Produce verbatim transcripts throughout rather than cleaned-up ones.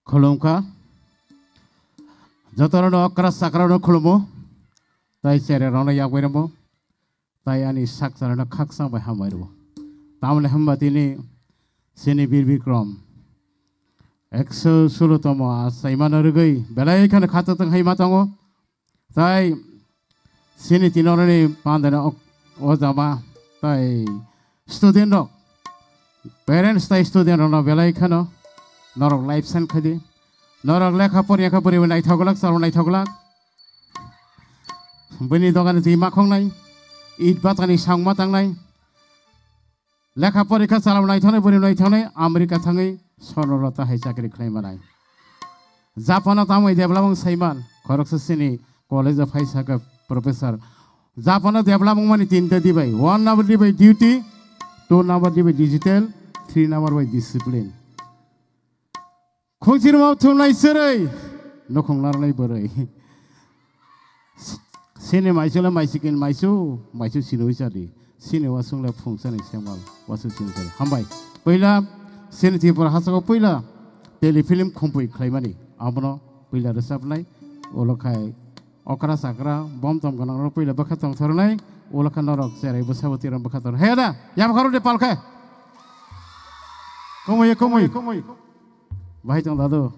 Khulumkha. Jotorokno okra sakrano khulumo. Tai chererokno yakbai rwmo. Tai ani sak chanano khakchang bai hambai rwo. Tamoni hwnba tini chini Bir Bikrom ekso solo tomo achaimano rwgwi belai kheno khatotwng hai ma tongo. Tai chini tinoroni pandani ok-, o jama tai student rok, parents tai student rokno belai kheno norok life sign khaidi. Norok lekha pori, lekha pori naithok glak, chalo naithok glak. Bini dogani twi makhongnai, it batani sangma tangnai. Lekha porikha chalao naithoknai, bwrwi naithoknai, America thangwi Sornolata hai chakri khlai manai. Japan-o tamwi development saiman, khoroksa chini college-o phai sakha professor. Japan-o development mani tinta dibai, one number dibai duty, two number dibai digital, three number bai discipline. Khungsirma thumnai chwrwi, nukhung narwknai bwrwi. Sini maisu le maisikin maisu, maisu sini uisa di. Sini wasung le phung sani sengmal, wasung sini sani. Hambai. Puila, sini Tripura hasago puila, telefilm khumpui khlaimani. Abono puila rwchapnai, ulo khai okra sakra, bom tom gwnang rok puila bwkha tongthornai, ulo kha norok cherai bwsabo tirok bwkha tor. He da, yam kharo de palkhe. Komoi, komoi. Bahai tong dadu.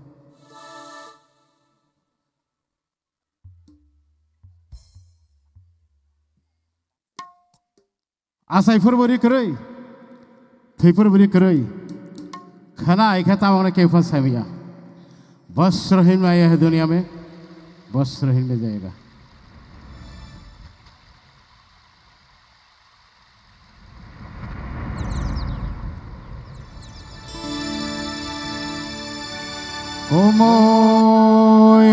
Asai phurbo ri kwrwi, thwi phurbo ri kwrwi. Khana ai kha tamokno kepha saimaya. Bas rahim aya hai duniya mein, bas rahim mein jayega. Komoi,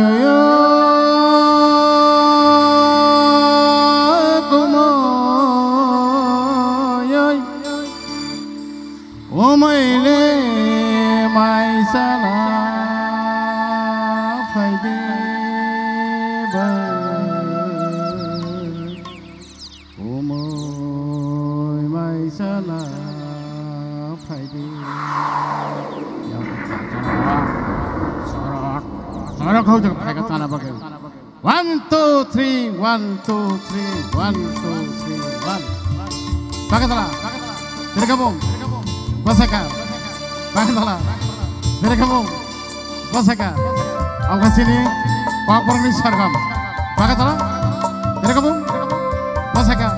komoi, komoi le maisala phaidi ba. Umoi maisala phaidi. Sorok, sorok hau jaga phaika tana bagwi. One, two, three, one, two, three, one, two, three, one. Pakatala. Tere kabung. Bwsaka. Pakatala. Tere kabung. Bwsaka. Ang kasini Kokborokni sargam. Pakatala. Tere kabung. Bwsaka.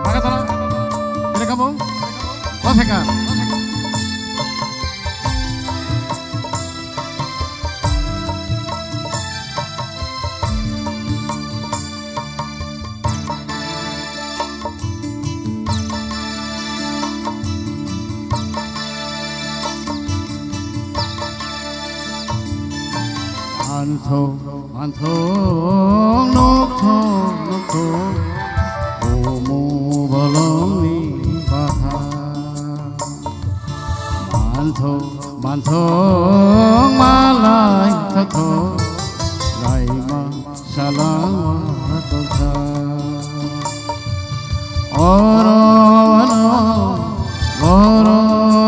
Pakatala. Tere kabung. Bwsaka. Manthok, manthok, nokthok, nokthok, bumu bolongni bakha. Manthok, manthok, malai thathok, raima salangma tongkha. Oro ano, oro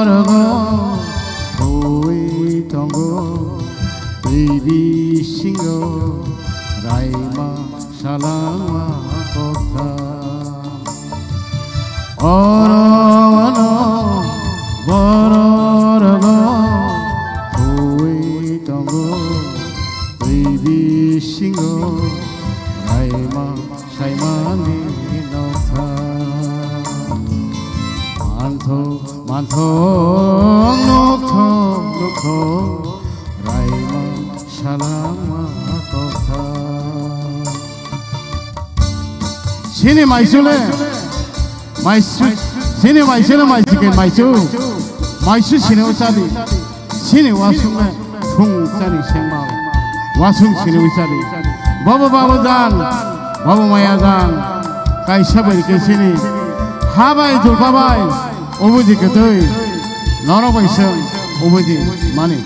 rogo, thui tongo, twi bisingo, raima salangma tongkha. Oro ano, oro rogo, thui tongo, twi bisingo, raima saimani nokha. Manthok, manthok, nokthok, nokthok, raima salangma tokha. Sini maisule, maisu, sini maisule maisike maisu, maisu sini usadi. Sini wasung le thung chani sengma. Wasung sini wisali. Bobo babo jang, bobo maya jang. Kaisa bai ke sini. Habai julpa bai. Obuji ketui. Norok bai seng. Obuji mani.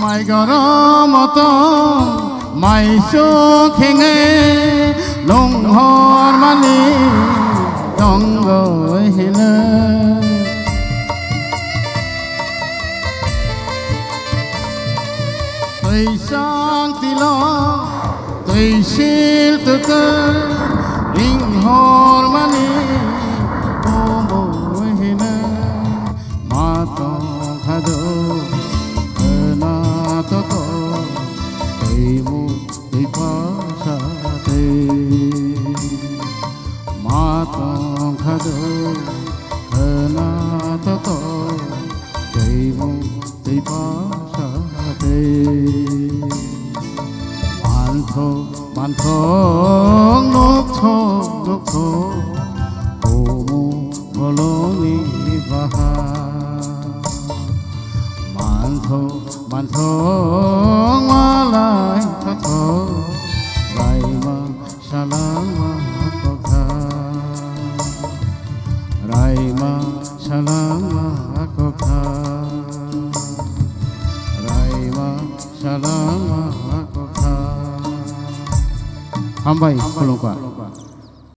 Mai goromo to mai suk hinge nung hormani nongoi hile. Twisang tilo twisil tuke ring hormani bumbu hile. Ma tong kha do, khna to to, tei mu tei pasa tei. Ma tong kha do, khna to to, tei mu tei pasa tei. Mantho, mantho, nukthok, nukthok, kumu bolongni baha. Mantho, mantho, malai thotho, raima salangma kokha. Raima salangma kokha. Raima salangma kokha. Hambai, khulumkha.